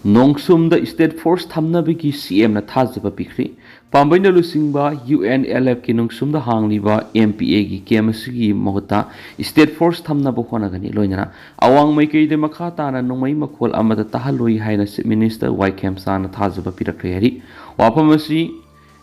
ꯅꯣꯡꯁꯨꯝꯗ ꯁ꯭ꯇꯦꯠ ꯐꯣꯔꯁ ꯊꯝꯅꯕꯒꯤ ꯁꯤ ꯑꯦꯝꯅ ꯊꯥꯖꯕ ꯄꯤꯈ꯭ꯔꯤ꯫ ꯄꯥꯝꯕꯩꯅ ꯂꯨꯆꯤꯡꯕ ꯌꯨ ꯑꯦꯟ ꯑꯦꯜ ꯑꯦꯐꯀꯤ ꯅꯣꯡꯁꯨꯝꯗ ꯍꯥꯡꯂꯤꯕ ꯑꯦꯝ ꯄꯤ ꯑꯦꯒꯤ ꯀꯦꯝ ꯑꯁꯤꯒꯤ ꯃꯍꯨꯠꯇ ꯁ꯭ꯇꯦꯠ ꯐꯣꯔꯁ ꯊꯝꯅꯕ ꯍꯣꯠꯅꯒꯅꯤ꯫ ꯂꯣꯏꯅꯅ ꯑꯋꯥꯡ ꯃꯥꯏꯀꯩꯗ ꯃꯈꯥ ꯇꯥꯅ ꯅꯣꯡꯃꯩ ꯃꯈꯣꯜ ꯑꯃꯠꯇ ꯇꯥꯍꯜꯂꯣꯏ ꯍꯥꯏꯅ ꯆꯤꯐ ꯃꯤꯅꯤꯁꯇꯔ ꯋꯥꯏ ꯈꯦꯝꯆꯥꯟꯅ ꯊꯥꯖꯕ ꯄꯤꯔꯛꯈ꯭ꯔꯦ ꯍꯥꯏꯔꯤ꯫ ꯋꯥꯐꯝ ꯑꯁꯤ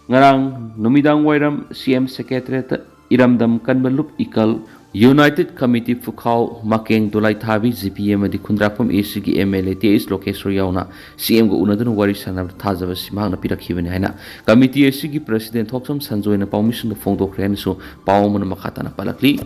ꯉꯔꯥꯡ ꯅꯨꯃꯤꯗꯥꯡ ꯋꯥꯏꯔꯝ ꯁꯤ ꯑꯦꯝ ꯁꯦꯀ꯭ꯔꯦꯇꯔꯤꯌꯦꯠꯇ ꯏꯔꯝꯗꯝ ꯀꯟꯕ ꯂꯨꯞ ꯏꯀꯜ, ꯌꯨꯅꯥꯏꯇꯦꯗ ꯀꯃꯤꯇꯤ ꯐꯨꯈꯥꯎ, ꯃꯀꯦꯡ ꯗꯣꯂꯥꯏꯊꯥꯕꯤ ꯖꯤ ꯄꯤ ꯑꯦ ꯑꯃꯗꯤ ꯈꯨꯟꯗ꯭ꯔꯥꯛꯄꯝ ꯑꯦ ꯁꯤꯒꯤ M L A T H Lokeshore ꯌꯥꯎꯅ ꯁꯤ ꯑꯦꯝꯒ ꯎꯅꯗꯨꯅ ꯋꯥꯔꯤ ꯁꯥꯟꯅꯕꯗ ꯊꯥꯖꯕ ꯑꯁꯤ ꯃꯍꯥꯛꯅ ꯄꯤꯔꯛꯈꯤꯕꯅꯤ ꯍꯥꯏꯅ ꯀꯃꯤꯇꯤ ꯑꯁꯤꯒꯤ ꯄ꯭ꯔꯁꯤꯗꯦꯟ ꯊꯣꯛꯆꯝ ꯁꯟꯖꯣꯏꯅ ꯄꯥꯎꯃꯤꯁꯤꯡꯗ ꯐꯣꯡꯗꯣꯛꯈ꯭ꯔꯦ ꯍꯥꯏꯅꯁꯨ ꯄꯥꯎ ꯑꯃꯅ ꯃꯈꯥ ꯇꯥꯅ ꯄꯜꯂꯛꯂꯤ꯫